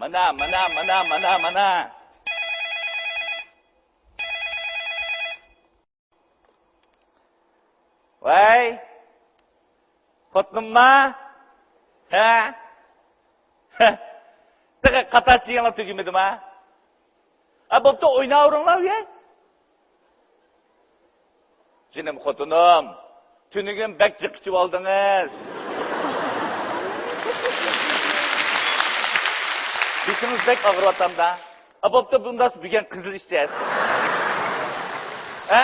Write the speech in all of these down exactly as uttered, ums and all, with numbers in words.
مانا، مانا، مانا، مانا، مانا. ۋەي! خوتۇنۇمما؟ ھە؟ تېخى قاتار چېيىڭلار تۈگىمىدىما؟ ھە، بوپتۇ، ئويناۋېرىڭلار ئۆيە. جېنىم خوتۇنۇم، تۈنۈگۈن بەك جىق ئىچىۋالدىڭىز. بېشىڭىز بەك ئاغرىۋاتامدا. ھە، بوپتۇ، بۇنداق بۈگۈن قىزىل ئىچىسىز. ھە؟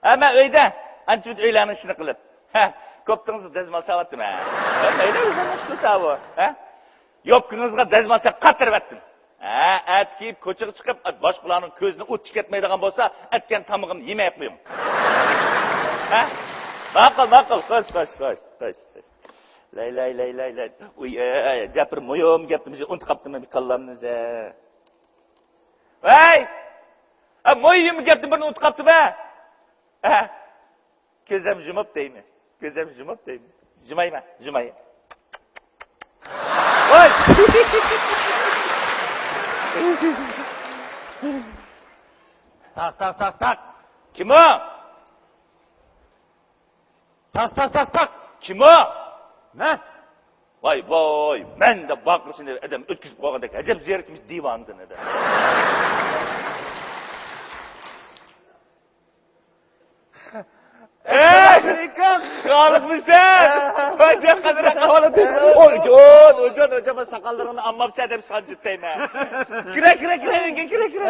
ھە، مەن ئۆيدە، ئانچە ئۆيلەرنىڭ ئىشىنى قىلىپ. ھە، كوپتىڭىزغا دەزمال ساۋاتتىم، ھە. ھە، مەيلى، ئۆزۈڭنىڭ ئىشىدا ساۋۇ، ھە. يوپكىڭىزغا دەزمال ساپ قاتتۇرۇۋەتتىم. ھە، ئەتە كىيىپ كوچىغا چىقىپ، باشقىلارنىڭ كۆزىنى ئوت كەتمەيدىغان بولسا، ئەتكەن تامىقىمنى يېمەي قويۇڭ. ھە؟ ماقۇل، ماقۇل، خوش، خوش، خوش، خوش، خوش. لاي، لاي، لاي، لاي، لاي. ئۇي، ئەي، ئەي، جەپىر، مۇھىم گەپنى بىر ئۇنتۇپ قاپتىمەن، كاللامنى زە. ۋەي! ئە، مۇھىم گەپنى بىرنى ئۇنتۇپ قاپتىمەن. ئە، كۆزەم يۇمۇپ دەيمەن. كۆزەم يۇمۇپ دەيمەن. يۇمايمەن، يۇماي. ۋاي! تاق، تاق، تاق، تاق. كىم ئۇ؟ تاق، تاق، تاق، تاق. كىم ئۇ؟ مەن. ۋاي، ۋاي، مەن دەپ ۋارقىرىشىنى ئادەم ئۆتكۈزۈپ قويغاندەك ئەجەب زېرىكمىش دىۋانىدىن ئادەم. ئەسسالامۇئەلەيكۇم. خالىقمىسەن؟ ۋاي، جان، قەدىر ئەھۋالىتى. ئويجان، ئويجان، ئويجان، مەن ساقاللىرىڭنى ئالماپسەن دەپ سانجىتتەيمەن. كىرە، كىرە، كىرە، كىرە، كىرە.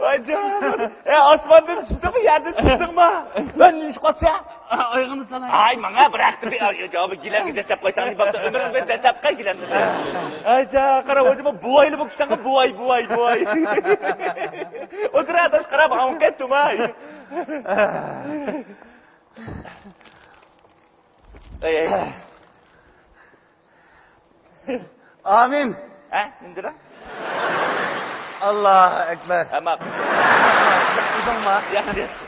ۋاي جان. ئە، ئاسماندىن چۈشتۈڭمۇ، يەردىن چۈشتۈڭمۇ؟ مەن نېمىشقا قاچا؟ ئايىغىمنى سالاي. ئاي، ماڭا بىراق، بىر، ئاي، ياۋا گىلەمگە دەسسەپ قويساڭ، بوپتۇ، ئۆمرۈڭدە دەسسەپ قوي گىلەمنى. ئاي، جا، قارا، ئۆزۈممۇ بوۋايلا بولۇپ كېتىسەنغۇ، بوۋاي، بوۋاي، بوۋاي. ئولتۇر، ئاداش، قاراپ، ئاڭ قېيىپ تۇرماي. ئەي، ئەي. ئامىن. ھە، نېمىدىلا؟ ئاللاھۇ ئەكبەر. ھە، ماقۇل. ياخشى، ياخشى.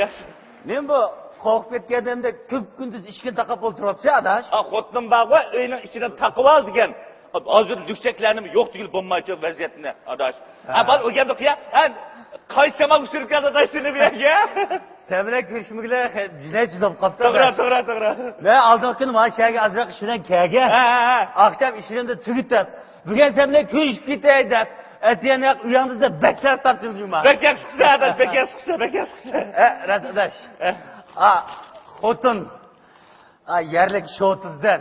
ياخشى. نېمە بۇ؟ قورقۇپ كەتكەندەمدە كۈپ-كۈندۈز ئىشىكنى تاقاپ ئولتۇرۇۋاپسەن، ئاداش؟ ھە، خوتۇنۇم بارغۇ، ئۆينىڭ ئىچىنى تاقىۋال دېگەن. ھازىر لۈكچەكلەرنىمۇ يوق دېگىلى بولمايدۇ ۋەزىيەتنى، ئاداش. ھە. ھە، بال ئۆگەندۇق يا. ھە، قايسى شامال ئۇچۇرۇپ كەلدى، ئاداش، سېنى بۇ يەرگە؟ سەن بىلەن كۆرۈشمىگىلى جۈنەي جۇداپ قاپتۇ، توغرا، ئاداش. توغرا، توغرا. مەن ئالدىنقى كۈنى مانا شەھەرگە ئازراق ئىش بىلەن كەلگەن. ھە، ھە، ھە. ئاخشام ئىشلىرىمنى تۈگىتىپ، بۈگۈن سەن بىلەن كۆرۈشۈپ كېتەي دەپ، ئەتىگەن ئۇياڭدا سەن بەك تەس تارتىشىمىز جۇما. بەك ياخشى قىپسەن، ئاداش، بەك ياخشى قىپسەن، بەك ياخشى قىپسەن. ھە، راست، ئاداش. ھە. ئا، خوتۇن. ئا، يەرلىك شوتىزدىن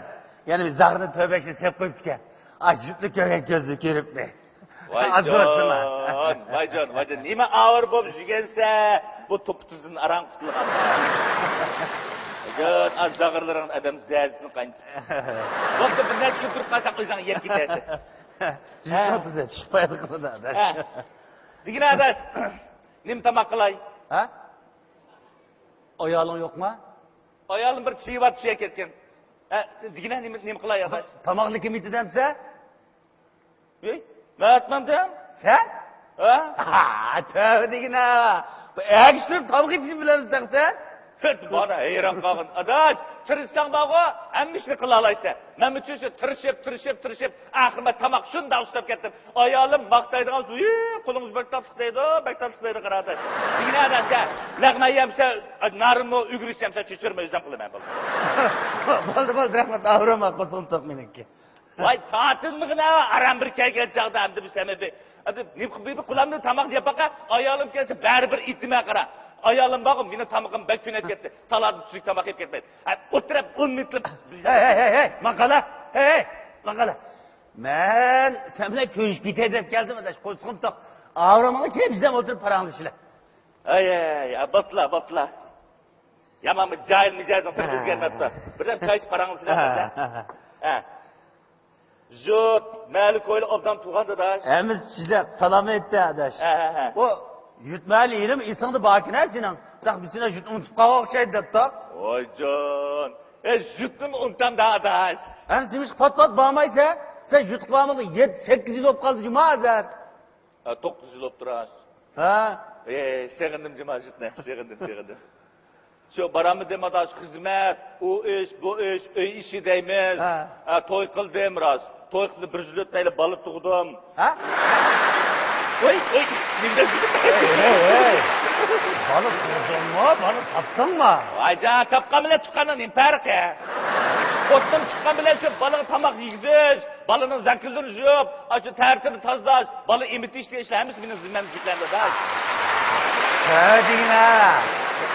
يەنە بىر زاغرىنى تۆبەكچە سېلىپ قويۇپتىكەن. ئا، جۈتنى كۆرگەن كۆزنى كۆرۈپمۇ. ۋايجان، ۋايجان، ۋايجان، نېمە ئاۋارە بولۇپ يۈرگەنسە، بۇ توپا-تۇزدىن ئاراڭ قۇتۇلغان. ۋايجان، ئا، زاغرىلىرىڭ ئادەم زەزىسىنى قاينىتىپ. بولدى، بىر نەچچە كۈن تۇرۇپ قالساق ئۆزۈڭ يەپ كېتەرسەن. جۈتنى ھە. تۈزەت، چىقمايدۇ قىلىدا. ھە. دېگىنە ئاداش، نېمە تاماق قىلاي؟ ھە؟ ئايالىڭ يوقما؟ ئايالىم بىر چىۋا چۈشۈپ كەتكەن. ھە، دېگىنە نېمە، نېمە قىلاي ئاداش؟ تاماقنى كىم ئېتىدۇ دەمسە؟ ھەي، مەن ئاتمامدىم. سەن؟ ھە؟ ھا، تۆۋە دېگىنە. بۇ ئەگىشتۈرۈپ تاماق ئېتىشنى بىلەمسەن سەن؟ مانا ھەيران قالغان. ئاداش، تىرىشساڭ بارغۇ، ھەممە ئىشنى قىلالايسەن. مەنمۇ شۇ تىرىشىپ، تىرىشىپ، تىرىشىپ، ئاخىرى مەن تاماق شۇنداق ئۇستاپ كەتتىم. ئايالىم ماختايدىغان، ۋىي، قولىڭىز بەك تاتلىق دەيدۇ، بەك تاتلىق دەيدۇ، قارا ئاداش. دېگىنە ئاداش، لەغمەن يەمسە، نارىنمۇ ئۈگرىسى يەمسە، چۆچۈرىمەن، ئۆزۈم قىلىمەن، بولدى. بولدى، بولدى، رەھمەت، ئاغرىما، قورسىقىم توق مېنىڭكى. ۋاي، تارتىنمىغىن ھە، ئاران بىر كەلگەن چاغدا ئەمدى بىز ھەممە بىر، ئەمدى نېمە قىلىپ، بىر قۇلامنى تاماق يەپ باقا، ئايالىم كەلسە بەرىبىر ئېتىمەن قارا. ئايالىم بارغۇ، مېنىڭ تامىقىم بەك تۈنەپ كەتتى. تالادىن تۈزۈك تاماق يەپ كەتمەيدۇ. ھە، ئولتۇرۇپ ئون مىنۇتلۇق. ھەي، ھەي، ھەي، ھەي، ماقالە، ھەي، ھەي، ماقالە. مەن سەن بىلەن كۆرۈشۈپ كېتەي دەپ كەلدىم، ئاداش، قورسىقىم توق. ئاغرىماڭلار، كېلىپ بىز بىلەن ئولتۇرۇپ پاراڭلىشىلى. ھەي، ھەي، ھەي، بوپتۇلا، بوپتۇلا. يامان بىر جاھىل مىجەزىڭ تېخى ئۆزگەرمەپتۇ. بىردەم چاي ئىچىپ پاراڭلىشىلى. ھە. ھە. جۇت، مەھەللە كويلا ئوبدان تۇرغان ئاداش. ھەممىسى چىداق، سالامەتتە ئاداش. ھە، ھە، ھە. ئۇ جۇت مەھەللە يېرىم ئېسىڭدە باركەن ھە سېنىڭ. تاق بىز سېنى جۇت ئۇنتۇپ قالغان ئوخشايدۇ دەپتۇق. ۋايجان. ئە، جۇتنىمۇ ئۇنتامدا ئاداش. ھەم سېمىشقا پات-پات بارمايسەن. سەن جۇتقا بارمىدىڭ، يەتتە، سەككىز يىل بولۇپ قالدى جۇما ھازىر. ھە، توققۇز يىل بوپتۇ راست. ھە؟ ئەي، سېغىندىم جۇما جۇتنى، سېغىندىم، سېغىندىم. شۇ بارامدىم ئاداش، خىزمەت، ئۇ ئىش، بۇ ئىش، ئۆي ئىشى دەيمىز. ھە. ھە، توي قىلدىم راست. توي قىلىپ بىر يىل ئۆتمەيلا بالا تۇغدۇم. ھە؟ ۋاي، ۋاي، نېمە دەپ ھەي، ھەي، ھەي. بالا تۇغدۇڭمۇ؟ بالا تاپتىڭمۇ؟ ۋايجان، تاپقان بىلەن تۇغقاننىڭ نېمە پەرقى؟ خوتۇنۇم تۇغقان بىلەن شۇ بالىغا تاماق يېگۈزۈش، بالىنىڭ زاكىزىنى يۇيۇپ، ئاشۇ تەرىتىنى تازىلاش، بالا ئېمىتىش دېگەن ئىشلار ھەممىسى مېنىڭ زىممەمدە يۈكلەندى، داش. ھە دېگىنە،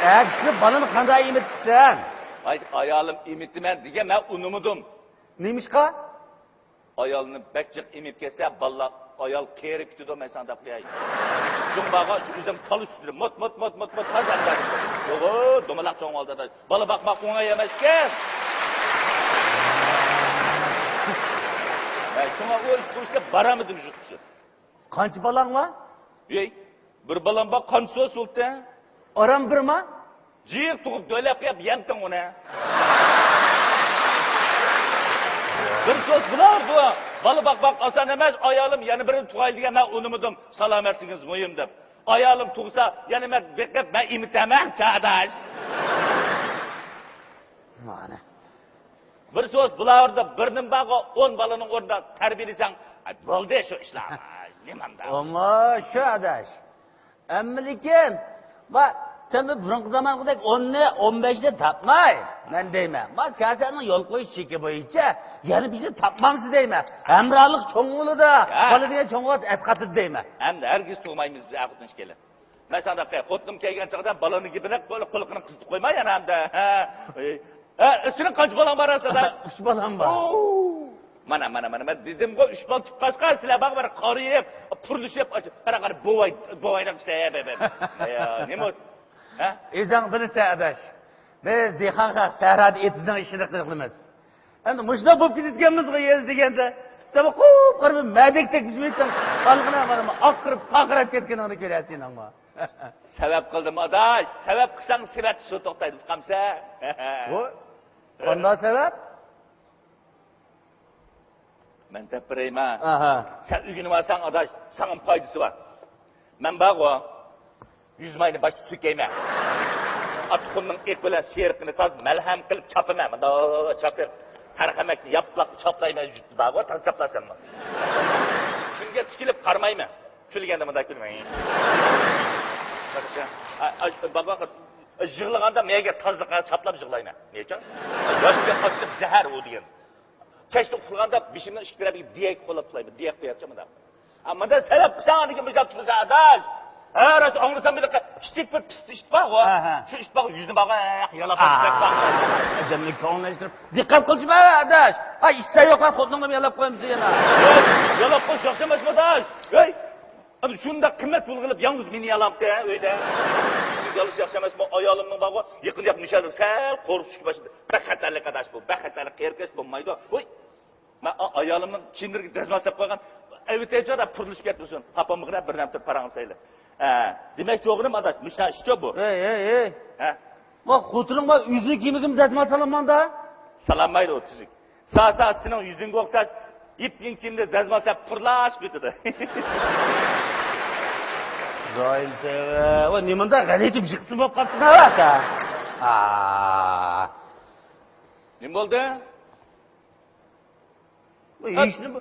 ئەتىسى بالىنى قانداق ئېمىتىسەن؟ ۋاي، ئايالىم ئېمىتىمەن دېگەن، مەن ئۇنىمىدىم. نېمىشقا؟ ئايالنى بەك جىق ئېمىپ كەتسە، بالىلار، ئايال قېرىپ كېتىدۇ، مەن ساڭا دەپ قوياي. شۇڭا بارغان شۇ ئۆزۈم كالا سۈتىدە مۇت، مۇت، مۇت، مۇت، مۇت، تازا ئەمدى. يوغۇ، دومىلاق چوڭ ئالدىدا. بالا باقماق ئوڭاي ئەمەسكەن. ھە، شۇڭا ئۇ ئىش، بۇ ئىشكە بارالمىدىم، شۇ ئىشقا. قانچە بالاڭ بار؟ ھەي، بىر بالام بار، قانچە سۇلتان. ئاران بىرما؟ جىق تۇغۇپ دۆلەپ قويۇپ يەمتىڭ ئۇنى. بىر سۆز بۇلار بۇ. بالا باقماق ئاسان ئەمەس، ئايالىم يەنە بىرىنى تۇغاي دېگەن، مەن ئۇنىمىدىم، سالامەتلىكىڭىز مۇھىم دەپ. ئايالىم تۇغسا، يەنە مەن بېقىپ، مەن ئېمىتەمەن، چاداش. مانا. بىر سۆز بۇلاردا بىرنىڭ بارغۇ، ئون بالىنىڭ ئورنىدا تەربىيەلىسەڭ، بولدى شۇ ئىشلار. نېمەمدە؟ ئەمما شۇ ئاداش. ئەمما لېكىن، ما، سەن بۇ بۇرۇنقى زامانقىدەك ئوننى، ئون بەشنى تاپماي، مەن دەيمەن. ما، سىياسەتنىڭ يول قويۇش چېكى بويىچە يەنە بىرنى تاپمامسىز دەيمەن. ھەمراھلىق چوڭ بولىدۇ، ھە. بالا دېگەن چوڭ بولسا ئەسقاتىدۇ دەيمەن. ئەمدى ھەرگىز تۇغمايمىز بىز ئەر خوتۇن ئىككىيلەن. مەن ساڭا دەپ قوياي، خوتۇنۇم كەلگەن چاغدا بالىنى گېپىنى قۇلىقىنى قىزىتىپ قويما يەنە ئەمدى. ھە. ھە، سېنىڭ قانچە بالاڭ بار ئەسلىدە؟ ئۈچ بالام بار. ئوو. مانا، مانا، مانا، مەن دېدىمغۇ، ئۈچ بالا تۇغقاچقا، سىلەر بارغۇ، بىر قارىيىپ، پۇرلىشىپ، قارا، قارا، بوۋاي، بوۋاينىڭ ئۈستى، ھە، بە، بە. يا، نېمە ئۇ؟ ھە؟ ئۆزۈڭ بىلىسەن، ئاداش. بىز دېھقان خەق سەھرادا ئېتىزنىڭ ئىشىنى قىلىمىز. ئەمدى مۇشۇنداق بولۇپ كېتىدىكەنمىزغۇ، يېزا دېگەندە. سەن قۇپقۇرۇ بىر مەدەكتەك بىزىپ ئۆتسەڭ، قالغىنى مانا ئاقىرىپ، پارقىراپ كەتكىنىڭنى كۆرەرسەن ئەمما. سەۋەب قىلدىم، ئاداش. سەۋەب قىلساڭ، سېۋەت سۇ توختايدۇ، ئۇقامسەن؟ ۋوي، قانداق سەۋەب؟ مەن دەپ بېرەيمە. ئاھا. سەن ئۆگىنىۋالساڭ، ئاداش، ساڭا پايدىسى بار. مەن بارغۇ، يۈز ماينى باشتا سۈركەيمەن. ئات تۇخۇمنىڭ ئېقى بىلەن سېرىقىنى تاز مەلھەم قىلىپ چاپىمەن. مۇنداق چاپىپ، تەرخەمەكنى ياپلاق چاپلايمەن، يۈزۈپ بارغۇ، تاز چاپلارسەنمۇ. شۇنىڭغا تىكىلىپ قارىمايمەن. كۈلگەندە مۇنداق كۈلمەي. بابا، يىغلىغاندا مەيگە تازلىققا چاپلاپ يىغلايمەن. نېچە؟ ياشقا قاتتىق زەھەر ئۇ دېگەن. كەچتە ئۇخلىغاندا بېشىمنىڭ ئىككى تەرىپىگە دىيەك قولاپ ئۇخلايمەن. دىيەك قويۇپچۇ مۇنداق. ھە، مۇنداق سەۋەب قىلساڭ، ئاندىن كېيىن مۇشۇنداق تۇرىسەن، ئاداش. ھە، راست ئاڭلىسام، بىر كىچىك بىر پىستە ئىت بارغۇ. ھە، ھە. شۇ ئىت بارغۇ، يۈزىنى بارغۇ، يالاپ ئادەمنى كۆڭۈللەشتۈرۈپ، دىققەت قىلچۇ، ئاداش. ھە، ئىت سەن يوقلا، خوتۇنۇڭنى يالاپ قويامسەن يەنە؟ يالاپ قويۇش ياخشى ئەمەسمۇ، ئاداش؟ ھەي! ئەمدى شۇنداق قىممەت پۇل قىلىپ، يالغۇز مېنى يالاپتۇ، ھە، ئۆيدە. يالغۇز ياخشى ئەمەسمۇ، ئايالىمنىڭ بارغۇ، يېقىندا مۇشۇ يەردە سەل قورسۇشقا باشلىدى. بەك خەتەرلىك ئاداش بۇ، بەك خەتەرلىك، قېرىپ كەتسە بولمايدۇ. ھوي! مەن ئا-، ئايالىمنىڭ كىيىملىرىگە دەزمال سېلىپ قويغان، ئەۋېتەيچۇ، پۇرلىشىپ كەتمىسۇن. پاپام بىر بىر نەمتە پاراڭ سەيلى. ھە، دېمەكچى بولغىنىم ئاداش، مۇشۇ ئىشچۇ بۇ. ھەي، ھەي، ھەي. ھە؟ ۋا خوتۇنۇڭ بار، ئۆزىنىڭ كىيىمىگىمۇ دەزمال سالالمامدا؟ سالالمايدۇ ئۇ تۈزۈك. سالسا سېنىڭ يۈزۈڭگە ئوخشاش يىپيېڭى كىيىمدە دەزمال سېلىپ پۇرلاشىپ كېتىدۇ. زاھىر تەۋە. ۋا نېمانداق غەلىتە بىر قىسىم بولۇپ قاپسىز ھە سەن؟ ئا. نېمە بولدى؟ ۋا ھېچنېمە.